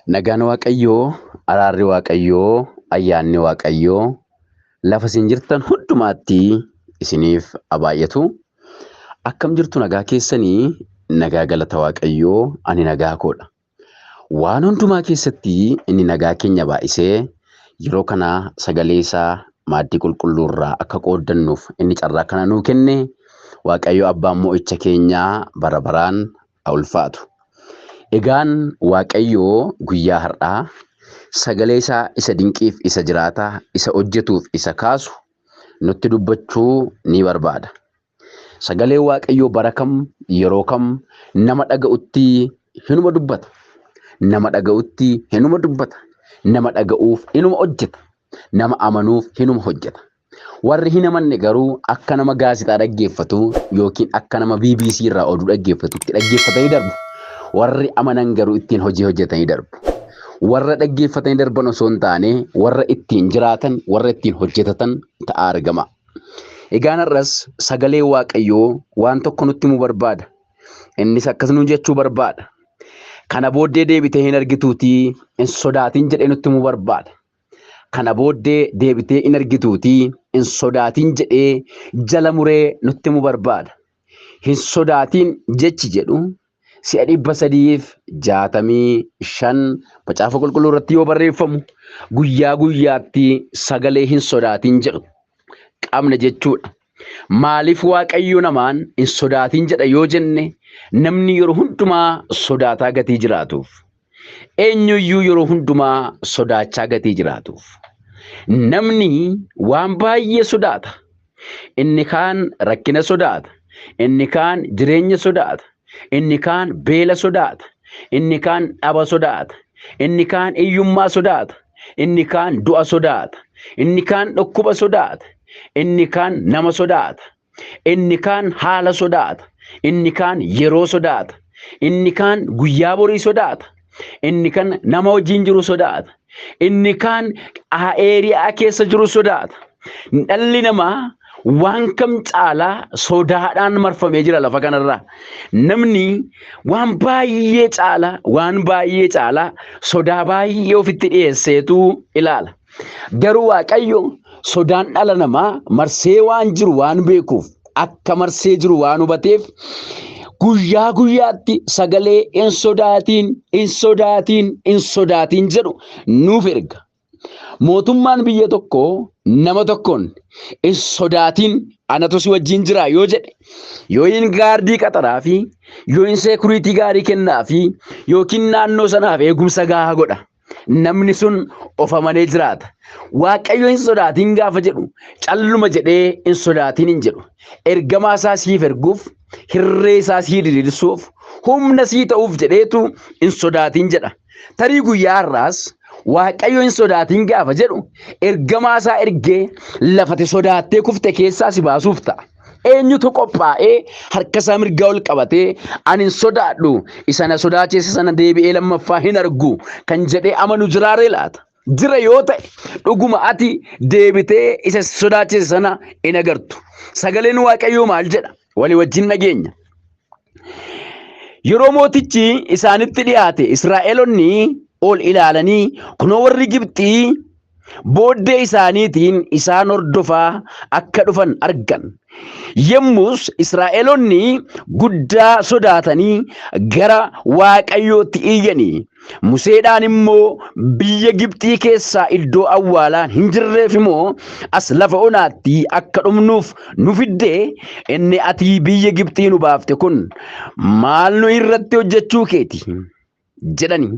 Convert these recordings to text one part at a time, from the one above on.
Nagaan Waaqayyoo, araarri Waaqayyoo, ayyaanni Waaqayyoo lafa isin jirtan hundumaatti isiniif haa baay'atu. Akkam jirtu nagaa keessanii? Nagaa galata Waaqayyoo, ani nagaa koodha. Waan hundumaa keessatti inni nagaa keenya baay'isee yeroo kana sagalee isaa maaddii qulqulluu irraa akka qooddannuuf inni carraa kana nuu kenne Waaqayyo abbaan mo'icha keenyaa bara baraan haa ulfaatu. Egaan Waaqayyo guyyaa har'aa sagalee isaa isa dinqiif isa jiraataa isa hojjetuuf isa kaasu nutti dubbachuu ni barbaada. Sagalee Waaqayyoo bara kam yeroo kam nama dhaga'utti hinuma dubbata. Nama dhaga'utti hinuma dubbata. Nama dhaga'uuf hinuma hojjeta. Nama amanuuf hinuma hojjeta. Warri hin amanne garuu akka nama gaazexaa dhaggeeffatu yookiin akka nama BBC irraa oduu dhaggeeffatutti dhaggeeffatanii darbu. Warri amanan garuu ittiin hojii hojjetanii darbu. Warra dhaggeeffatanii darban osoo hin taane warra ittiin jiraatan, warra ittiin hojjetatan ta'aa argama. Egaan har'as sagalee Waaqayyoo waan tokko nutti himuu barbaada. Innis akkas nuun jechuu barbaada. Kana booddee deebitee hin argituutii hin sodaatin jedhee nutti himuu barbaada. Kana booddee deebitee in argituutii hin sodaatin jedhee jala muree nutti himuu barbaada. Hin sodaatin jechi jedhu si'a 365 macaafa qulqulluu irratti yoo barreeffamu guyyaa guyyaatti sagalee hin sodaatin jedhu qabna jechuudha. Maaliif Waaqayyo namaan hin sodaatin jedha yoo jenne namni yeroo hundumaa sodaataa gatii jiraatuuf. Eenyuyyuu yeroo hundumaa sodaachaa gatii jiraatuuf. Namni waan baay'ee sodaata. Inni kaan rakkina sodaata. Inni kaan jireenya sodaata. Inni kaan beela sodaata. Inni kaan dhaba sodaata. Inni kaan hiyyummaa sodaata. Inni kaan du'a sodaata. Inni kaan dhukkuba sodaata. Inni kaan nama sodaata. Inni kaan haala sodaata. Inni kaan yeroo sodaata. Inni kaan guyyaa borii sodaata. Inni kaan nama wajjin jiru sodaata. Inni kaan eeriyaa keessa jiru sodaata. Dhalli namaa waan kam caalaa sodaadhaan marfamee jira lafa kanarraa. Namni waan baay'ee caalaa waan baay'ee caalaa sodaa baay'ee ofitti dhiyeesseetu ilaala. Garuu Waaqayyo sodaan dhala namaa marsee waan jiru waan beekuuf akka marsee jiru waan hubateef guyyaa guyyaatti sagalee hin sodaatiin hin sodaatiin hin sodaatiin jedhu nuuf erga. Mootummaan biyya tokkoo nama tokkoon hin sodaatiin anatu si wajjin jira yoo jedhe yoo hin gaardii qaxaraa fi yoo hin seekuriitii gaarii kennaa fi yookiin naannoo sanaaf eegumsa gahaa godha. Namni sun of amanee jiraata. Waaqayyo hin sodaatiin gaafa jedhu calluma jedhee hin sodaatiin hin jedhu. Ergamaa isaa siif erguuf, hirree isaa sii diriirsuuf, humna sii ta'uuf jedheetu hin sodaatiin jedha. Tarii guyyaa har'aas Waaqayyo hin sodaatiin gaafa jedhu ergamaa isaa ergee lafati sodaattee kufte keessaa si baasuuf ta'a. Eenyutu qophaa'ee harka isaa mirgaa ol qabatee ani hin sodaadhu isa na sodaachise sana deebi'ee lammaffaa hin argu kan jedhee amanu jiraaree laata? Jira yoo ta'e dhuguma ati deebitee isa si sodaachise sana hin agartu. Sagaleen Waaqayyoo maal jedha? Walii wajjin dhageenya. Yeroo mootichi isaanitti dhiyaate Israa'elonni ol ilaalanii kunoo warri Gibxii booddee isaaniitiin isaan hordofaa akka dhufan argan. Yommus Israa'eloonni guddaa sodaatanii gara Waaqayyootti iyyanii Museedhaan immoo biyya Gibxii keessaa iddoo awwaalaan hin jirreef immoo as lafa onaatti akka dhumnuuf nu fiddee inni ati biyya Gibxii nu baafte kun maal nu irratti hojjechuu keeti jedhani.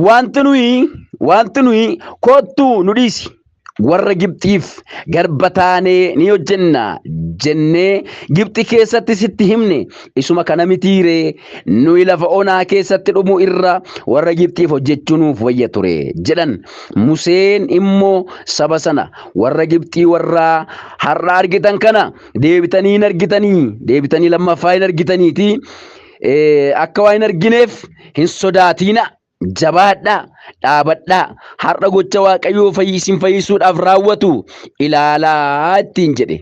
Wanti nuyi kottuu nu dhiisi warra Gibxiif garba taanee ni hojjenna jennee Gibxi keessatti sitti himne isuma kana mitiiree nuyi lafa onaa keessatti dhumuu irra warra Gibxiif hojjechuu nuuf wayya ture jedhan. Museen immoo saba sana warra Gibxii warra har'a argitan kana deebitanii hin argitanii deebitanii lammaffaa hin argitaniiti akka waa hin argineef hin sodaatiina Jabaadhaa, dhaabadhaa, har'a gocha Waaqayyoo fayyisin fayyisuudhaaf raawwatu ilaalaa ittiin jedhe.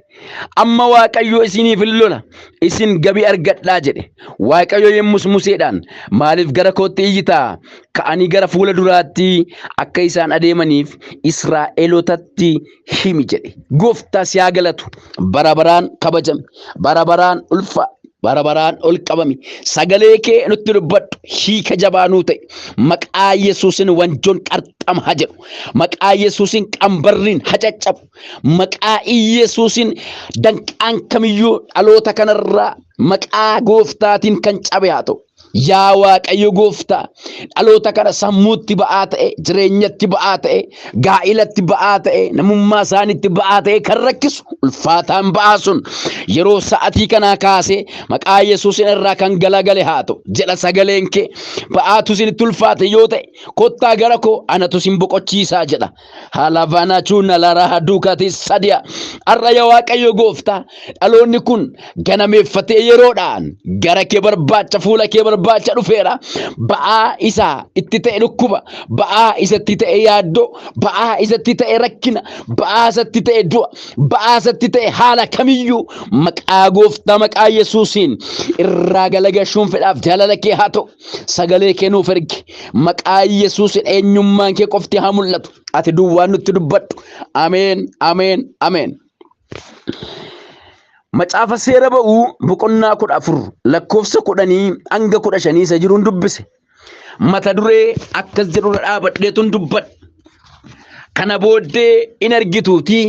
Amma Waaqayyo isiniif hin lola, isin gabii argadhaa jedhe. Waaqayyo yommus Museedhaan, maaliif gara kootti iyyitaa? Ka'anii gara fuula duraatti akka isaan adeemaniif Israa'elotatti himi jedhe. Gooftaa si haa galatu. Bara baraan kabajami. Bara baraan ulfa. Bara baraan ol qabami. Sagalee kee nutti dubbadhu. Hiika jabaa nuu ta'e. Maqaa Yesuusin wanjoon qarxama haa jedhu. Maqaa Yesuusin qambarriin haa caccabu. Maqaa Yesuusin danqaan kamiyyuu dhaloota kanarraa maqaa gooftaatiin kan cabe haa ta'u. Yaa Waaqayyo gooftaa, dhaloota kana sammuutti ba'aa ta'e, jireenyatti ba'aa ta'e, gaa'ilatti ba'aa ta'e, namummaa isaaniitti ba'aa ta'e kan rakkisu ulfaataan ba'aa sun yeroo sa'atii kanaa kaasee maqaa Yesuusin irraa kan galagale haa ta'u jedha sagaleen kee. Ba'aatu isinitti ulfaate yoo ta'e kottaa gara koo anatu isin boqochiisaa jedha. Haalaavaanaa chuuna laraa duukaati sadiya. Har'a yaa Waaqayyo gooftaa dhaloonni kun ganameeffatee yeroodhaan gara kee barbaacha fuula kee barbaacha dhufeera. Ba'aa isaa itti ta'e dhukkuba, ba'aa isatti ta'e yaaddoo, ba'aa isatti ta'e rakkina, ba'aa isatti ta'e du'a, ba'aa isatti ta'e haala kamiyyuu maqaa gooftaa maqaa Yesuusiin irraa galagashuun fedhaaf jaalala kee haa ta'u. Sagalee kee nuuf ergi. Maqaa Yesuusin eenyummaan kee qofti haa mul'atu. Ati duwwaan nutti dubbadhu. Ameen, ameen, ameen. Macaafa seera ba'uu boqonnaa 14 lakkoofsa 10 hanga 15 isa jiruun dubbise. Mata duree akkas jedhurra dhaabadheetun dubbadha. Kana booddee in argituutii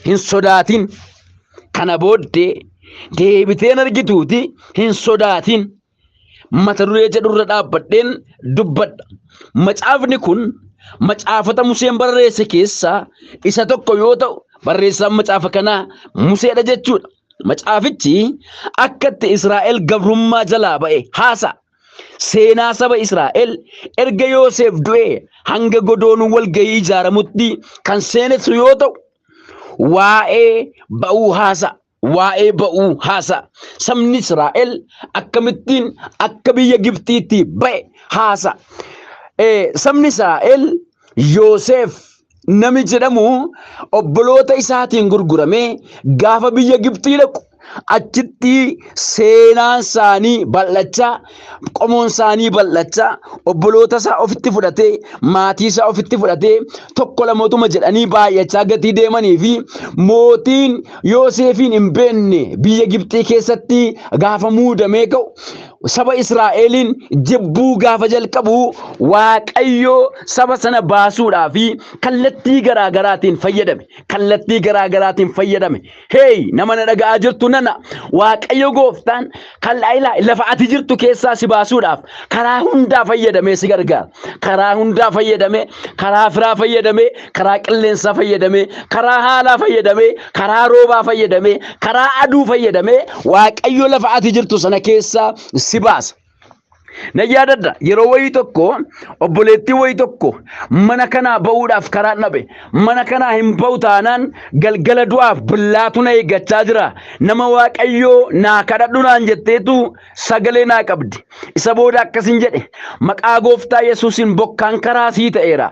hin sodaatin. Kana booddee deebitee in argituutii hin sodaatin. Mata duree jedhurra dhaabbadheen dubbadha. Macaafni kun macaafota Museen barreesse keessaa isa tokko yoo ta'u, barreessaan macaafa kanaa Museedha jechuudha. Macaafichi akka itti Israa'el gabrummaa jalaa ba'e haasa'a. Seenaa saba Israa'el erga Yoosef du'ee hanga godoon walgahii ijaaramutti kan seenessu yoo ta'u, waa'ee ba'uu haasa'a. Waa'ee ba'uu haasa'a. Sabni Israa'el akkamittiin akka biyya Gibxiitti ba'e haasa'a. Sabni Israa'el Yoosef nami jedhamu obboloota isaatiin gurguramee gaafa biyya Gibxii dhaqu achitti seenaan isaanii bal'achaa, qomoon isaanii bal'achaa, obboloota isaa ofitti fudhatee, maatii isaa ofitti fudhatee, tokko lamatuma jedhanii baay'achaa gatii deemanii fi mootiin Yooseefiin hin beekne biyya Gibxii keessatti gaafa muudamee ka'u saba Israa'eliin jibbuu gaafa jalqabu Waaqayyo saba sana baasuudhaa fi kallattii garaa garaatiin fayyadame. Kallattii garaa garaatiin fayyadame. Hey, nama na dhaga'aa jirtu nana, Waaqayyo gooftaan kal'aa lafa ati jirtu keessaa si baasuudhaaf karaa hundaa fayyadamee si gargaara. Karaa hundaa fayyadamee, karaa firaa fayyadamee, karaa qilleensaa fayyadamee, karaa haalaa fayyadamee, karaa roobaa fayyadamee, karaa aduu fayyadamee Waaqayyo lafa ati jirtu sana keessaa si baasa. Na yaadadha yeroo wayii tokko obboleettii wayii tokko mana kanaa ba'uudhaaf karaa dhabe. Mana kanaa hin ba'u taanaan galgala du'aaf billaatu na eeggachaa jira. Nama Waaqayyoo naa kadhadhu naan jetteetu sagalee naa qabdi. Isa booda akkasin jedhe, maqaa gooftaa Yesuusiin bokkaan karaa sii ta'eera.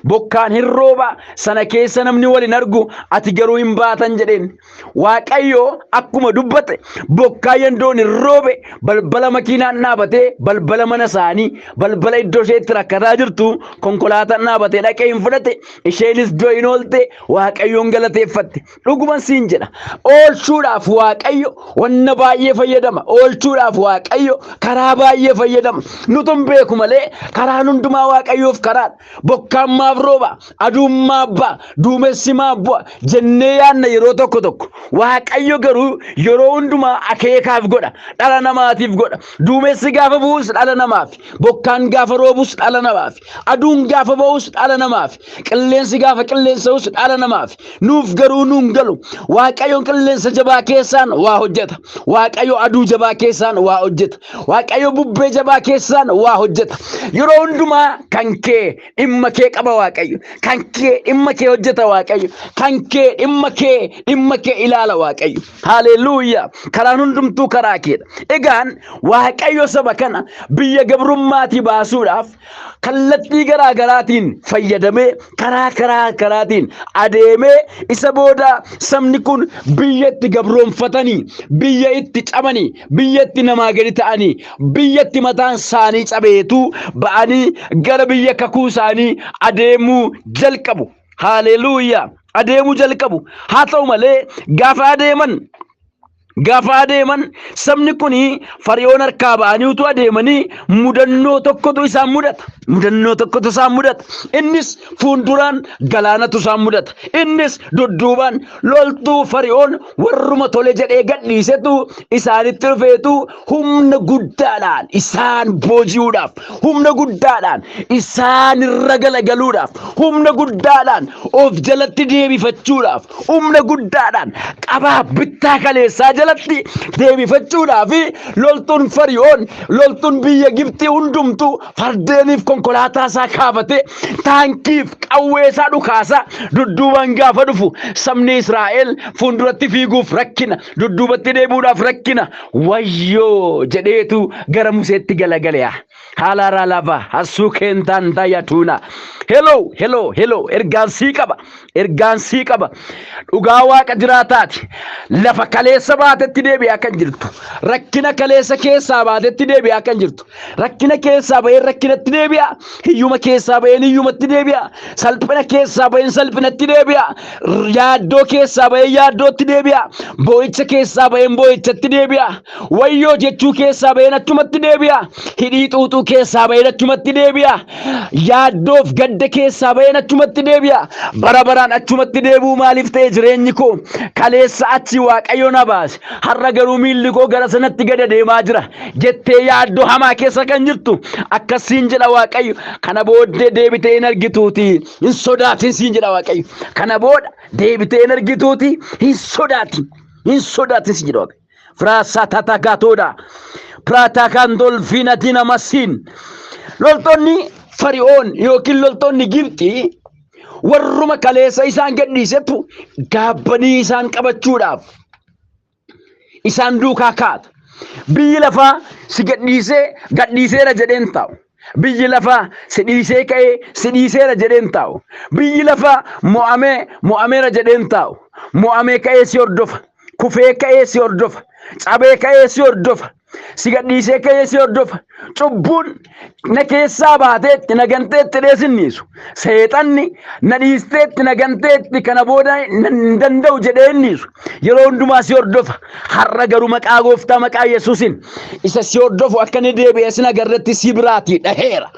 Bokkaan hin rooba sana keessa namni wal hin argu, ati garuu hin baatan jedheen. Waaqayyo akkuma dubbate bokkaa yandoon hin roobe, balbala makiinaan dhaabatee, balbala mana isaanii, balbala iddoo ishee itti rakkataa jirtu konkolaataan dhaabatee dhaqee hin fudhate. Isheenis du'a hin oolte, Waaqayyoon galateeffatte. Dhuguman siin jedha, oolchuudhaaf Waaqayyo wanna baay'ee fayyadama. Oolchuudhaaf Waaqayyo karaa baay'ee fayyadama. Nutu hin beeku malee karaan hundumaa Waaqayyoof karaadha. Bokkaan maaf rooba, aduun maaf ba'a, duumessi maaf bu'a jennee yaadna yeroo tokko tokko. Waaqayyo garuu yeroo hundumaa akeekaaf godha, dhala namaatiif godha. Duumessi gaafa bu'us dhala namaaf, bokkaan gaafa roobus dhala namaaf, aduun gaafa ba'us dhala namaaf, qilleensi gaafa qilleensa'us dhala namaaf. Nuuf garuu nuun galu. Waaqayyoon qilleensa jabaa keessaan waa hojjeta. Waaqayyo aduu jabaa keessaan waa hojjeta. Waaqayyo bubbee jabaa keessaan waa hojjeta. Yeroo hundumaa kan kee dhimma kee qaba Waaqayyo. Kan kee dhimma kee hojjeta Waaqayyo. Kan kee dhimma kee ilaala Waaqayyo. Haleluuyaa. Karaan hundumtuu karaa keedha. Egaan Waaqayyo saba kana biyya gabrummaatii baasuudhaaf kallattii garaa garaatiin fayyadamee karaa karaa karaatiin adeemee isa booda sabni kun biyya itti gabroonfatanii, biyya itti cabanii, biyya itti namaa gadi ta'anii, biyya itti mataan isaanii cabeetu ba'anii gara biyya kakuu isaanii adeemuu jalqabu. Haaleluuyaa! Adeemuu jalqabu. Haa ta'u malee gaafa adeeman sabni kun Fari'oon harkaa ba'anii utuu adeemanii mudannoo tokkotu isaan mudata. Mudannoo tokkotu isaan mudata. Innis fuulduraan galaanatu isaan mudata. Innis dudduubaan loltuu Fari'oon warruma tole jedhee gadhiisetu isaanitti dhufeetu humna guddaadhaan isaan booji'uudhaaf, humna guddaadhaan isaan irra galagaluudhaaf, humna guddaadhaan of jalatti deebifachuudhaaf, humna guddaadhaan qabaa bittaa kaleessaa jalatti deebifachuudhaaf loltuun Fari'oon, loltuun biyya Gibxii hundumtuu fardeeniif konkolaataa isaa kaafate, taankiif qawwee isaa dhukaasaa dudduubaan gaafa dhufu, sabni Israa'el fuulduratti fiiguuf rakkina, dudduubatti deebi'uudhaaf rakkina, wayyoo jedheetu gara Museetti galagale. Haala lafa hassuu keentaan tayyatuuna. Hello, hello, hello, ergaan sii qaba. Ergaan sii qaba. Dhugaa Waaqa jiraataati. Lafa kaleessa baatetti deebi'aa kan jirtu. Rakkina kaleessa keessaa baatetti deebi'aa kan jirtu. Rakkina keessaa baheen rakkinatti deebi'a. Hiyyuma keessaa baheen hiyyumatti deebi'a. Salphina keessaa baheen salphinatti deebi'a. Yaaddoo keessaa baheen yaaddootti deebi'a. Boo'icha keessaa baheen boo'ichatti deebi'a. Wayyoo jechuu keessaa baheen achumatti deebi'a. Hidhii xuuxuu keessaa baheen achumatti deebi'a. Yaaddoof gadda keessaa baheen achumatti deebi'a. Bara baraan achumatti deebi'uu maaliif ta'e jireenyi koo? Kaleessa achi Waaqayyo na baase. Har'a garuu miilli koo gara sanatti gad adeemaa jira. Jettee yaaddoo hamaa keessa kan jirtu, akkasiin jedha Waaqayyo. Kana booddee deebitee hin argituuti. Hin sodaatin siin jedha Waaqayyo. Kana booda deebitee hin argituuti. Hin sodaatin. Hin sodaatin siin jedha Waaqayyo. Firaasaa tatakatoodha. Piraataa kan dolfiinati nama siin. Loltoonni Fari'oon yookiin loltoonni Gibxii warruma kaleessa isaan gadhiisetu gaabbanii isaan qabachuudhaaf isaan duukaa kaata. Biyyi lafaa si gadhiisee gadhiiseera jedheen taa'u. Biyyi lafaa si dhiisee ka'ee si dhiiseera jedheen taa'u. Biyyi lafaa mo'amee mo'ameera jedheen taa'u. Mo'amee ka'ee si hordofa. Kufee ka'ee si hordofa. Cabee ka'ee si hordofa. Si gadhiisee ka'ee si hordofa. Cubbuun na keessaa baateetti na ganteetti dheesinniisu. Seexanni na dhiisteetti na ganteetti kana booda hin danda'u jedhee inniisu. Yeroo hundumaa si hordofa. Har'a garuu maqaa Gooftaa, maqaa Yesuusin, isa si hordofu akka inni deebi'ee sin agarretti si biraatii dhaheera.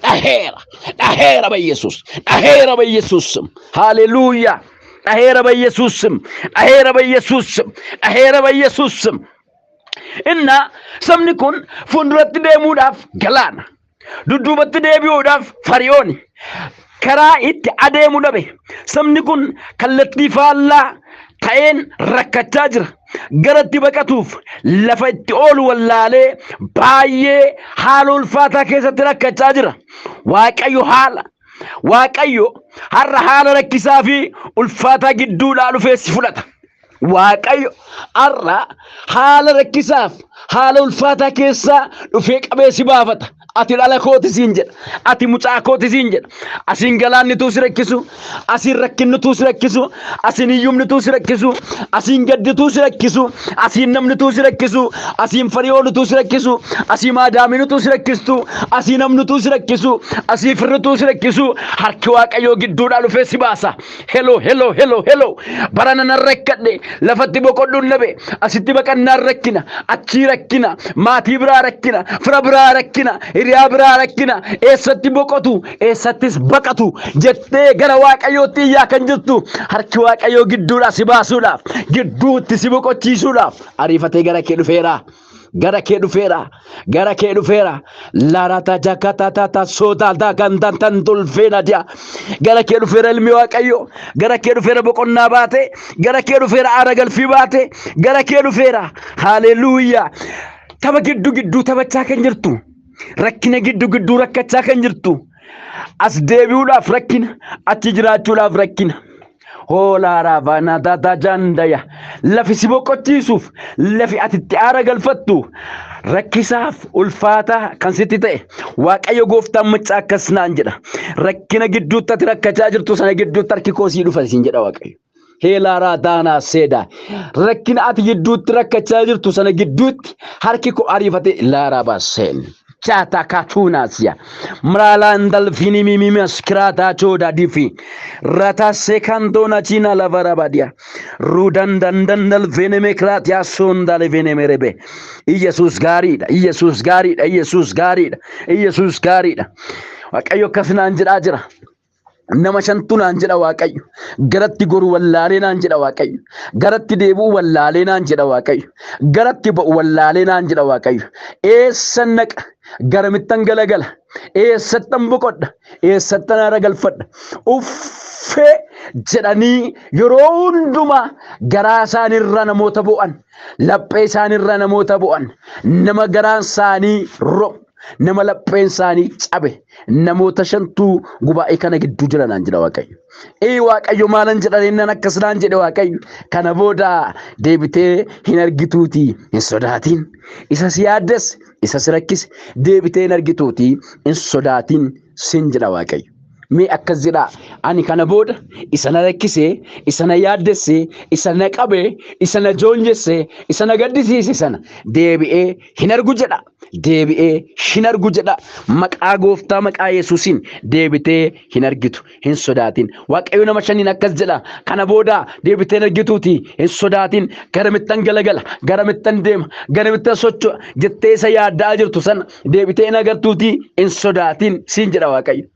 Dhaheera. Dhaheera በኢየሱስ. Dhaheera በኢየሱስ. Haleluuyaa. Dhaheera በኢየሱስ. Dhaheera በኢየሱስ. Dhaheera በኢየሱስ. Inna sabni kun fuulduratti deemuudhaaf galaana. Dudduubatti deebi'uudhaaf Fari'ooni. Karaa itti adeemu dhabe. Sabni kun kallattii faallaa ta'een rakkachaa jira. Gara itti baqatuuf lafa itti oolu wallaalee baay'ee haala ulfaataa keessatti rakkachaa jira. Waaqayyo haala Waaqayyo har'a haala rakkisaa fi ulfaataa gidduudhaa dhufee si fudhata. Waaqayyo har'a haala rakkisaaf haala ulfaataa keessaa dhufee qabee si baafata. Ati dhala kooti siin jedha. Ati mucaa kooti siin jedha. Asiin galaannituu si rakkisu. Asiin rakkinnituu si rakkisu. Asiin hiyyumnituu si rakkisu. Asiin gaddituu si rakkisu. Asiin namnituu si rakkisu. Asiin fariyoonituu si rakkisu. Asii maadaaminituu si rakkistu. Asii namnituu si rakkisu. Asii firrituu si rakkisu. Harki Waaqayyoo gidduudhaa dhufee si baasa. Hello, hello, hello, hello. Bara nanan rakkadhe, lafatti boqodhuun dhabe, asitti baqannaan rakkina, achii rakkina, maatii biraa rakkina, fira biraa rakkina, hiriyaa biraa rakkina, eessatti boqotu, eessattis baqatu jettee gara Waaqayyootti iyyaa kan jirtu, harki Waaqayyoo gidduudhaa si baasuudhaaf, gidduutti si boqochiisuudhaaf ariifatee gara kee dhufeera. Gara kee dhufeera, gara kee dhufeera. Laarata jakatata soota kan tan tulfeena diya. Gara kee dhufeera ilmi Waaqayyo, gara kee dhufeera. Boqonnaa baate, gara kee dhufeera. Aara galfii baate, gara kee dhufeera. Haleluuyaa! Tapha gidduu gidduu taphachaa kan jirtu, rakkina gidduu gidduu rakkachaa kan jirtu, as deebi'uudhaaf rakkina, achi jiraachuudhaaf rakkina. Hoolaaraa baanaa jandaya. Lafi si boqochiisuuf, lafi ati itti aara galfattu Rakkisaaf ulfaataa kan sitti ta'e Waaqayyo gooftaan maccaa akkas naan jedha. Rakkina gidduutti ati rakkachaa jirtu sana gidduutti harki koo sii dhufa siin jedha Waaqayyo. Heelaaraa daanaa seedaa. Rakkina ati gidduutti rakkachaa jirtu sana gidduutti harki koo ariifate laaraa baaseen. Chata katunasia. Mralandal finimimimas krata choda difi. Rata sekandona china lavarabadia. Rudandandandal veneme kratia sondale veneme rebe. Iyesus gaariidha. Iyesus gaariidha. Iyesus gaariidha. Iyesus gaariidha. Waaqayyo akkas naan jedhaa jira. Nama shantu naan jedha Waaqayyo. Garatti goru wallaalee naan jedha Waaqayyo. Garatti deebi'u wallaalee naan jedha Waaqayyo. Garatti ba'u wallaalee naan jedha Waaqayyo. Eessan naqa? Garamittan galagala? Eessattan boqodha? Eessattan aara galfadha? Uffee jedhanii yeroo hundumaa garaa isaaniirra namoota bu'an, laphee isaaniirra namoota bu'an, nama garaan isaanii ro'u, nama lapheen isaanii cabe, namoota shantuu gubaa'ee kana gidduu jira naan jedha Waaqayyo. Ee Waaqayyo maalan jedha nan akkas naan jedhe Waaqayyo. Kana booda deebitee hin argituutii hin sodaatin. Isa si yaaddesse, isa si rakkise deebitee hin argituutii hin sodaatin sin jedha Waaqayyo. Mee akkas jedhaa, ani kana booda isa na rakkise, isa na yaaddesse, isa na qabe, isa na joonjesse, isa na gaddisiise sana deebi'ee hin argu jedha. Deebi'ee hin argu jedha. Maqaa gooftaa maqaa Yesuusiin deebitee hin argitu. Hin sodaatin. Waaqayyo nama shaniin akkas jedha. Kana booda deebitee hin argituuti. Hin sodaatin. Garamittan galagala, garamittan deema, garamittan socho'a jettee isa yaaddaa jirtu sana deebitee hin agartuuti. Hin sodaatin siin jedha Waaqayyo.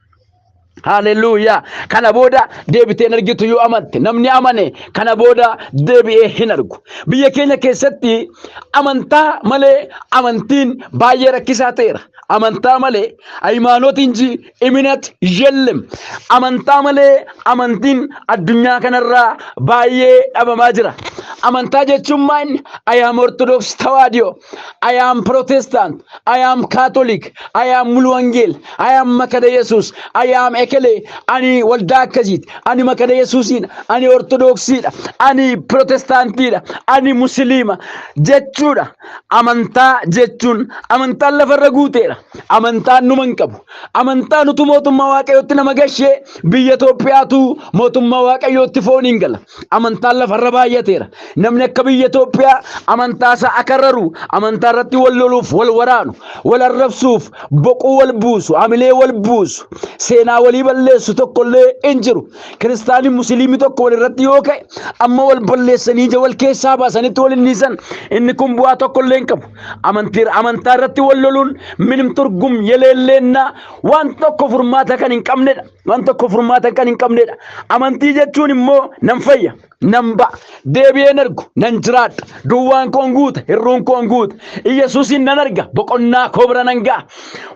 Haleluuyaa. Kana booda deebitee hin argitu yoo amante, namni amane kana booda deebi'ee hin argu. Biyya keenya keessatti amantaa malee amantiin baay'ee rakkisaa ta'eera. Amantaa malee hayimaanoot inji iminat yellem. Amantaa malee amantiin addunyaa kanarraa baay'ee dhabamaa jira. Amantaa jechuun maal? I am Orthodox Tawaadiyoo. I am Protestant. I am Catholic. I am Mulu Wangel. I am Makada Yesus. I am Ekele. Ani waldaa akkasiiti. Ani Makada Yesuusiidha. Ani Ortodoksiidha. Ani Protestaantiidha. Ani Musliima jechuudha. Amantaa jechuun amantaan lafarra guuteera. Amantaan numa hin qabu. Amantaan utuu mootummaa Waaqayyootti nama gashee biyya Itoophiyaatu mootummaa Waaqayyootti fooniin gala. Amantaan lafarra baay'ateera. Namni akka biyya Itoophiyaa amantaa isaa akarraru, amantaa irratti wal loluuf wal waraanu, wal arrabsuuf boquu wal buusu, hamilee wal buusu, seenaa walii balleessu tokkollee hin jiru. Kiristaanii musliimii tokko wal irratti yoo ka'e amma wal balleessanii ija wal keessaa baasanitti wal hin dhiisan. Inni kun bu'aa tokkollee hin qabu. Amantii amantaa irratti wal loluun minim turgum yeleelleennaa waan tokko furmaata kan hin qabnedha. Waan tokko furmaata kan hin qabnedha. Amantii jechuun immoo nan fayya, nan ba'a, deebi'een argu, nan jiraadha. Duwwaan koon guuta, hirruun koon guuta. Iyyasuusiin nan arga, boqonnaa koo bira nan ga'a.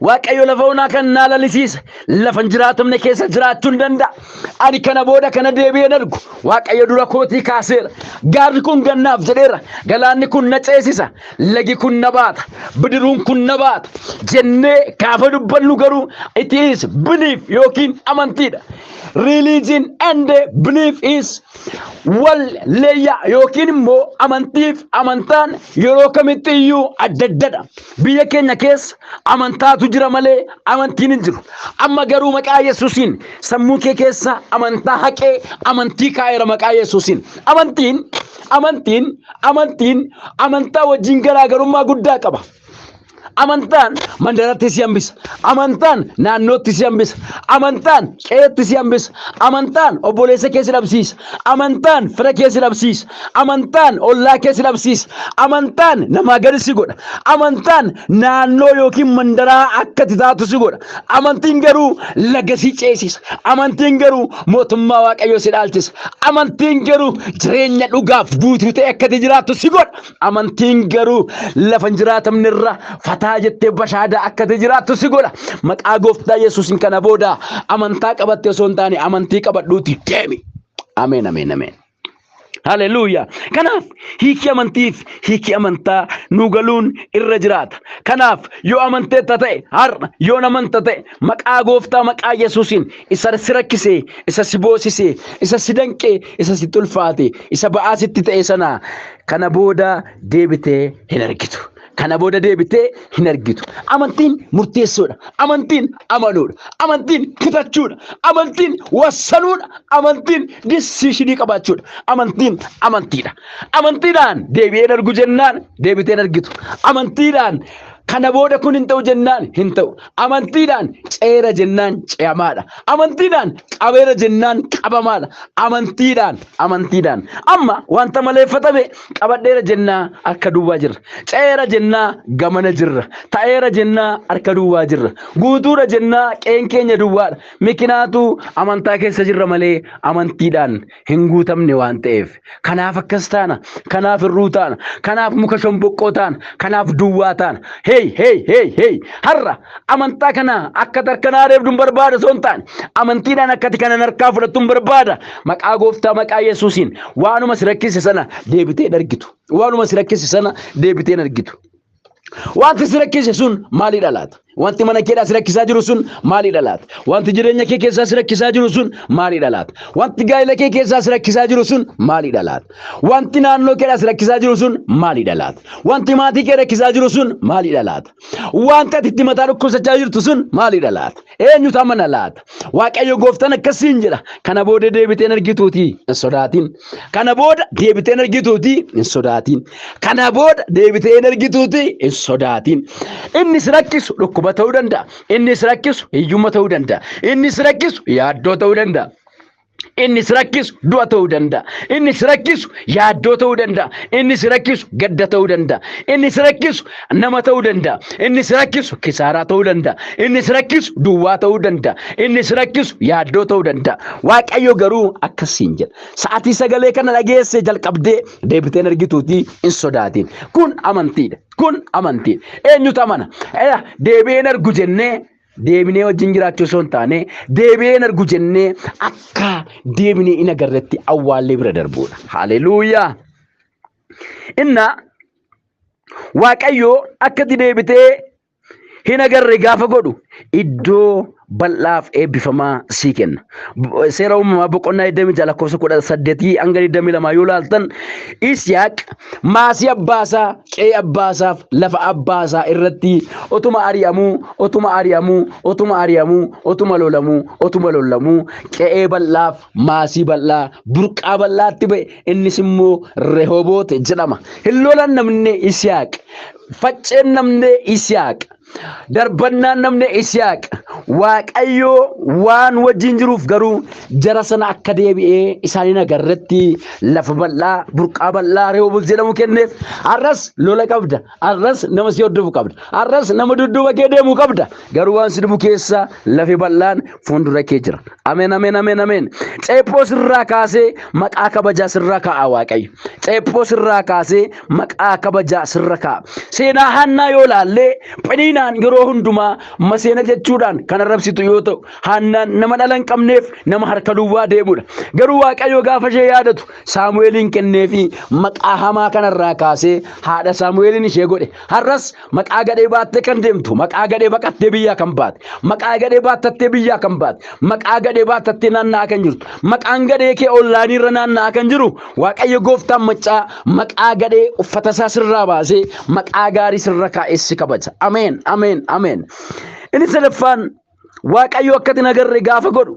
Waaqayyo lafa onaa kan naa lalisiisa. Lafa hin jiraatamne keessa jiraachuu hin danda'a. Ani kana booda kana deebi'een argu. Waaqayyo dura kootii kaaseera. Gaarri kun gannaaf jedheera. Galaanni kun na ceesisa. Lagi kun na baata. Bidiruun kun na baata. Jennee gaafa dubbannu garuu it is belief yookiin amantiidha. Religion and belief is wal leeyyaa yookiin immoo amantiif amantaan yeroo kamitti iyyuu adda addadha. Biyya keenya keessa amantaatu jira malee amantiin hin jiru. Amma garuu maqaa Yesuusiin sammuu kee keessa amantaa haqee amantii kaa'eera maqaa Yesuusiin. Amantiin amantiin amantiin amantaa wajjin garaagarummaa guddaa qaba. Amantaan mandaratti si hambisa. Amantaan naannootti si hambisa. Amantaan qe'eetti si hambisa. Amantaan obboleessa kee si dhabsiisa. Amantaan fira kee si dhabsiisa. Amantaan ollaa kee si dhabsiisa. Amantaan namaa gadi si godha. Amantaan naannoo yookiin mandaraa akka itti taatu si godha. Amantiin garuu laga si ceesisa. Amantiin garuu mootummaa Waaqayyoo si dhaalchisa. Amantiin garuu jireenya dhugaaf guutuu ta'e akka itti jiraattu si godha. Amantiin garuu lafa hin jiraatamne irra fataa jettee bashaadaa akka ati jiraattu si godha. Maqaa gooftaa Yesuusin kana booda amantaa qabatte osoo hin taane amantii qabadhuuti deemi. Ameen ameen ameen. Haleluuyaa. Kanaaf hiikii amantiif hiikii amantaa nu galuun irra jiraata. Kanaaf yoo amanteetta ta'e har'a yoo amanta ta'e maqaa gooftaa maqaa Yesuusiin isa si rakkise, isa si boosise, isa si danqe, isa si tulfaate, isa ba'aa sitti ta'e sana kana booda deebitee hin argitu. Kana booda deebitee hin argitu. Amantiin murteessuudha. Amantiin amanuudha. Amantiin kutachuudha. Amantiin wassanuudha. Amantiin disishinii qabaachuudha. Amantiin amantiidha. Amantiidhaan deebi'een argu jennaan deebiteen argitu. Amantiidhaan kana booda kun hin ta'u jennaan hin ta'u. Amantiidhaan ceera jennaan ce'amaadha. Amantiidhaan qabeera jennaan qabamaadha. Amantiidhaan amantiidhaan. Amma wanta maleeffatame qabadheera jennaa harka duwwaa jirra. Ce'eera jennaa gamana jirra. Ta'eera jennaa harka duwwaa jirra. Guutuudha jennaa qeen keenya duwwaadha. Mikinaatu amantaa keessa jirra malee amantiidhaan hin guutamne waan ta'eef. Kanaaf akkas taana. Kanaaf hir'uu taana. Kanaaf muka shomboqqoo taana. Kanaaf duwwaa taana. Hey hey hey hey har'a amantaa kana akka tarkanaa reebdu hin barbaada osoo hin taane amantiidhaan akkati kanan harkaa fudhattu hin barbaada. Maqaa gooftaa maqaa Yesuusiin waanuma si rakkise sana deebitee hin argitu. Waanuma si rakkise sana deebitee hin argitu. Wanti si rakkise sun maalidha laata? Wanti mana keedhaa si rakkisaa jiru sun maalidha laata? Wanti jireenya kee keessaa si rakkisaa jiru sun maalidha laata? Wanti gaa'ela kee keessaa si rakkisaa jiru sun maalidha laata? Wanti naannoo keedhaa si rakkisaa jiru sun maalidha laata? Wanti maatii kee rakkisaa jiru sun maalidha laata? Wanti ati itti mataa dhukkubsachaa jirtu sun maalidha laata? Eenyutu amana laata? Waaqayyo gooftaan akkasiin jedha. Kana booda deebiteen argituutii hin sodaatin. Kana booda deebiteen argituutii hin sodaatin. Kana booda deebiteen argituutii hin sodaatin. Inni si rakkisu dhukkuba ta'uu danda'a. Inni si rakkisu hiyyummaa ta'uu danda'a. Inni si rakkisu yaaddoo ta'uu danda'a. Inni si rakkisu du'a ta'uu danda'a. Inni si rakkisu yaaddoo ta'uu danda'a. Inni si rakkisu gadda ta'uu danda'a. Inni si rakkisu nama ta'uu danda'a. Inni si rakkisu kisaaraa ta'uu danda'a. Inni si rakkisu duwwaa ta'uu danda'a. Inni si rakkisu yaaddoo ta'uu danda'a. Waaqayyo garuu akkasiin jedha. Sa'aatii sagalee kana dhageesse jalqabdee deebiteen argituutii hin sodaatin. Kun amantiidha. Kun amantiidha. Eenyutu amana? Deebi'een argu jennee deebinee wajjin jiraachuu osoo hin taane deebi'ee hin argu jennee akka deebinee hin agarretti awwaallee bira darbuudha. Haleluuyaa! Inna Waaqayyo akka itti deebitee hin agarre gaafa godhu iddoo bal'aaf eebbifamaa sii kenna. Seera uumamaa boqonnaa 26 lakkoofsa 18 hanga 22 yoo ilaaltan Isiyaaq maasii abbaasaa, qe'ee abbaasaaf lafa abbaasaa irratti otuma ari'amuu, otuma ari'amuu, otuma ari'amuu, otuma lolamuu, otuma lolamuu qe'ee bal'aaf maasii bal'aa, burqaa bal'aatti ba'e innis immoo Rehooboot jedhama. Hin lolan namni Isiyaaq, facceen namni Isiyaaq. Darbannaan namni Isiyaaq Waaqayyoo waan wajjin jiruuf garuu jara sana akka deebi'ee isaan hin agarretti lafa bal'aa burqaa bal'aa Rehooboot jedhamu kenneef. Har'as lola qabda. Har'as nama si hordofu qabda. Har'as nama dudduuba kee deemu qabda. Garuu waan si dhibu keessa lafi bal'aan fuuldura kee jira. Ameen ameen ameen ameen. Ceephoo sirraa kaasee maqaa kabajaa sirraa kaa'a Waaqayyo. Ceephoo sirraa kaasee maqaa kabajaa sirra kaa'a. Seenaa Haannaa yoo laallee Phiniinaan yeroo hundumaa maseena jechuudhaan kan arrabsitu yoo ta'u Haannaan nama dhala hin qabneef nama harka duwwaa deemudha. Garuu Waaqayyo gaafa ishee yaadatu Saamu'eeliin kenneefi maqaa hamaa kanarraa kaasee haadha Saamu'eeliin ishee godhe. Har'as maqaa gadhee baattee kan deemtu, maqaa gadhee baqattee biyyaa kan baate, maqaa gadhee baattattee biyyaa kan baate, maqaa gadhee baattattee naanna'aa kan jirtu, maqaan gadhee kee ollaanii irra naanna'aa kan jiru, Waaqayyo gooftaan maccaa maqaa gadhee uffata isaa sirraa baasee maqaa gaarii sirra kaa'ee si kabaja. Ameen, ameen, ameen. Inni sadaffaan Waaqayyo akkati hin agarre gaafa godhu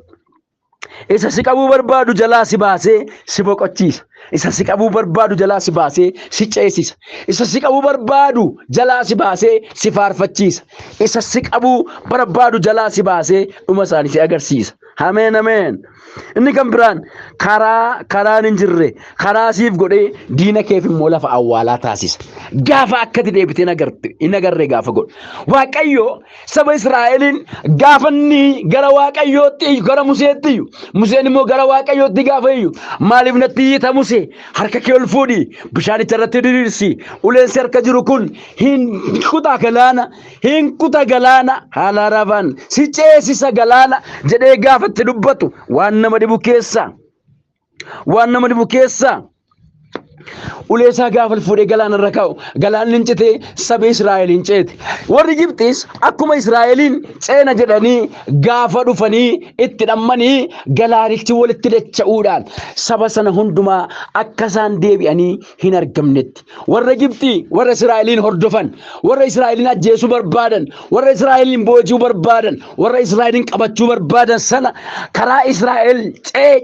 Isa si qabuu barbaadu jalaa si baasee si boqochiisa. Isa si qabuu barbaadu jalaa si baasee si ceesisa. Isa si qabuu barbaadu jalaa si baasee si faarfachiisa. Isa si qabuu barbaadu jalaa si baasee dhuma isaanii si agarsiisa. Ameen ameen. Inni kan biraan karaa karaan hin jirre karaa siif godhee diina keef immoo lafa awwaalaa taasisa. Gaafa akkati deebitee hin agarre gaafa godhu. Waaqayyo saba Israa'eliin gaafa inni gara Waaqayyootti iyyu gara Museetti iyyu Museen immoo gara Waaqayyootti gaafa iyyu maaliif natti iyyita Musee harka kee ol fuudhi bishaanicha irratti diriirsi uleen si harka jiru kun hin kuta galaana hin kuta galaana haala rafan si ceesisa galaana jedhee gaafa itti dubbatu waan nama dhibu keessa waan nama dhibu keessa Ulee isaa gaafa ol fuudhee galaana irra kaa'u galaanni hin citee sabi Israa'el hin ceete. Warri Gibxiis akkuma Israa'eliin ceena jedhanii gaafa dhufanii itti dhammanii galaanichi walitti dacha'uudhaan saba sana hundumaa akka isaan deebi'anii hin argamnetti. Warra Gibxii warra Israa'eliin hordofan, warra Israa'eliin ajjeesuu barbaadan, warra Israa'eliin booji'uu barbaadan, warra Israa'eliin qabachuu barbaadan sana karaa Israa'el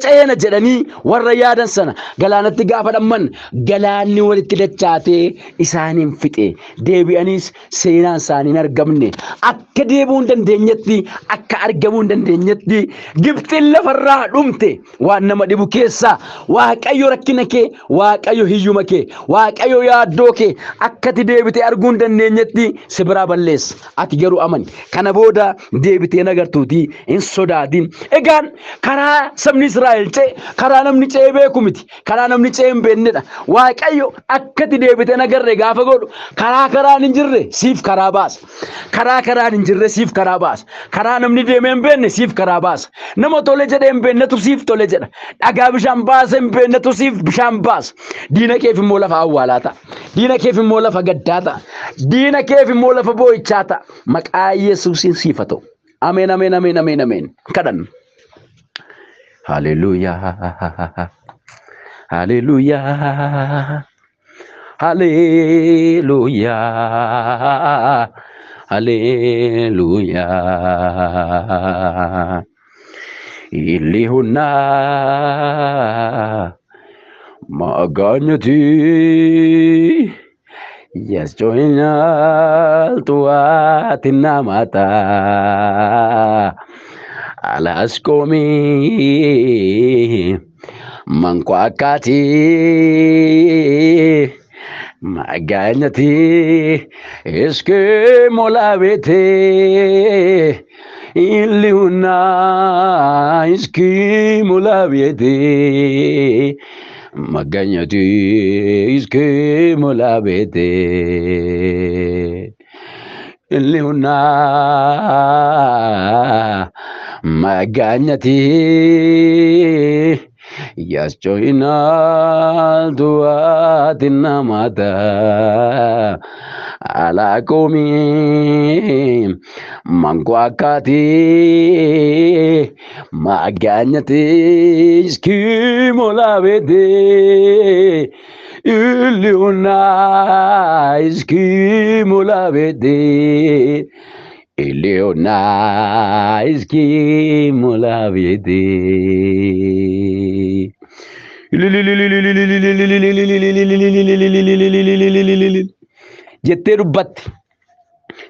ceena jedhanii warra yaadan sana galaanatti gaafa dhamman galaanni walitti dachaatee isaaniin fixe. Deebi'aniis seenaan isaanii hin argamne. Akka deebi'uu hin dandeenyetti, akka argamuu hin dandeenyetti Gibxiin lafarraa dhumte. Waan nama dhibu keessaa Waaqayyo rakkina kee, Waaqayyo hiyyuma kee, Waaqayyo yaaddoo kee akka ati deebitee arguu hin dandeenyetti si biraa balleessa. Ati garuu amani. Kana booda deebitee hin agartuutii hin sodaatin. Egaan karaa sabni Israa'el ce'e karaa namni ce'ee beeku miti. Karaa namni ce'ee hin beeknedha. Waaqayyo akka ati deebitee hin agarre gaafa godhu karaa karaan hin jirre siif karaa baasa. Karaa karaan hin jirre siif karaa baasa. Karaa namni deemee hin beekne siif karaa baasa. Nama tole jedhee hin beeknetu siif tole jedha. Dhagaa bishaan baase hin beeknetu siif bishaan baasa. Diina keef immoo lafa awwaalaa ta'a. Diina keef immoo lafa gaddaa ta'a. Diina keef immoo lafa boo'ichaa ta'a. Maqaa Yesuusiin siif haa ta'u. Ameen, ameen, ameen, ameen, ameen. Kadhanna. Haleluuyaa. Haleluuyaa. Haleluuyaa. Haleluuyaa. Ilihuna maganyati yachoinal tuati namata alaskomi mankwakati maganyati eske molabete iliuna iski molabete maganyati iski molabete iliuna maganyati yachoinal tuati namata alakomi mankwakati maganyati iskimolabete iliuna iskimolabete iliuna iskimolabete. Jettee dubbatti.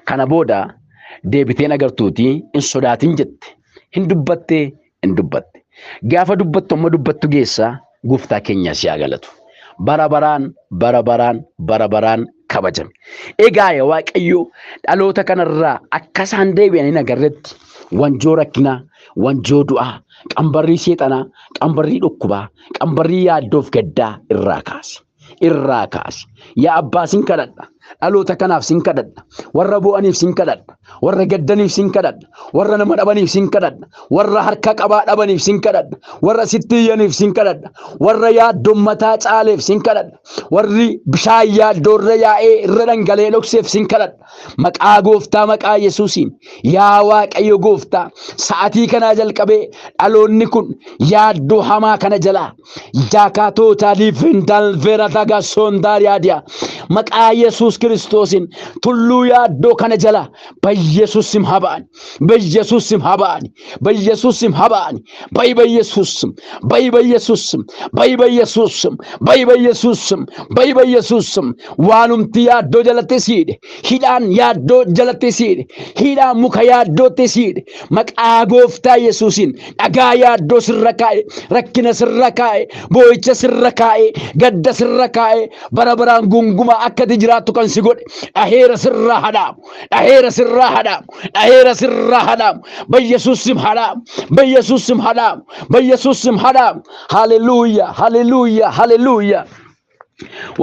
Kana booda deebiteen agartuutii hin sodaatin jette. Hin dubbattee hin dubbatte. Gaafa dubbattu amma dubbattu geessaa gooftaa keenya si haa galatu. Bara baraan bara baraan bara baraan kabajame. Egaa yaa Waaqayyo dhaloota kanarraa akka isaan deebi'an hin agarretti wanjoo rakkinaa, wanjoo du'aa, qambarrii seexanaa, qambarrii dhukkubaa, qambarrii yaaddoof gaddaa irraa kaasi. Irraa kaasi. Yaa abbaa sin kadhadha. Dhaloota kanaaf sin kadhadha. Warra boo'aniif sin kadhadha. Warra gaddaniif sin kadhadha. Warra nama dhabaniif sin kadhadha. Warra harka qabaa dhabaniif sin kadhadha. Warra sitti iyyaniif sin kadhadha. Warra yaaddoon mataa caaleef sin kadhadha. Warri bishaan yaaddoo irra yaa'ee irra dhangala'ee dhokseef sin kadhadha. Maqaa gooftaa maqaa Yesuusiin yaa Waaqayyo gooftaa sa'atii kanaa jalqabee dhaloonni kun yaaddoo hamaa kana jalaa jaakaatoota liifindalveera dagasoondaariyaadiyaa maqaa Yesuus Kiristoosiin tulluu yaaddoo kana jalaa በኢየሱስ ስም ሀባን በኢየሱስ ስም ሀባን በኢየሱስ ስም ሀባን በይ በኢየሱስ ስም በይ በኢየሱስ ስም በይ በኢየሱስ ስም በይ በኢየሱስ ስም በይ በኢየሱስ ስም waanumti yaaddoo jalatti siidhe hidhaan yaaddoo jalatti siidhe hidhaan muka yaaddootti siidhe maqaa gooftaa Yesuusiin dhagaa yaaddoo sirra kaa'e rakkina sirra kaa'e boo'icha sirra kaa'e gadda sirra kaa'e bara baraan gungumaa akka ati jiraattu kan si godhe dhaheera sirraa hadhaamu dhaheera sirraa hadhaamu dhaheera sirraa hadhaamu በኢየሱስ ስም ሀዳም በኢየሱስ ስም ሀዳም በኢየሱስ ስም ሀዳም ሃሌሉያ ሃሌሉያ ሃሌሉያ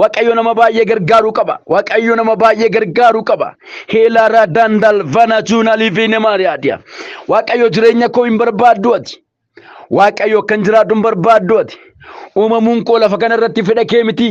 Waaqayyo nama baay'ee gargaaruu qaba. Waaqayyo nama baay'ee gargaaruu qaba. Heelaraa dandal vana juuna liifiine maariyaadiya. Waaqayyo jireenya koo hin barbaaddu ati. Waaqayyo akkan jiraadhu hin barbaaddu ati. Uumamuun koo lafa kana irratti fedha kee miti.